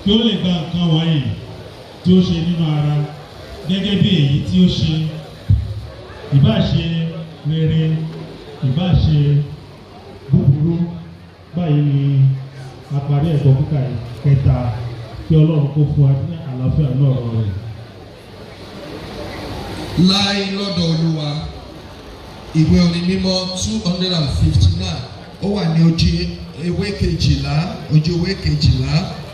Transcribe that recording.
Kí ó lè gba nǹkan wọ̀nyí tí ó ṣe nínú ara gẹ́gẹ́ bí èyí tí ó ṣe, ìbá ṣe rere, ìbá ṣe búburú. Báyìí ni a parí ẹ̀kọ́ kíkà kẹta. Kí Ọlọ́run kó fún wa ní àlàáfíà náà rọ rẹ̀. Láì lọ́dọ̀ Olúwa, ìwé orin mímọ́ 259, ó wà ní ojú ewé 12, ojú ewé 12.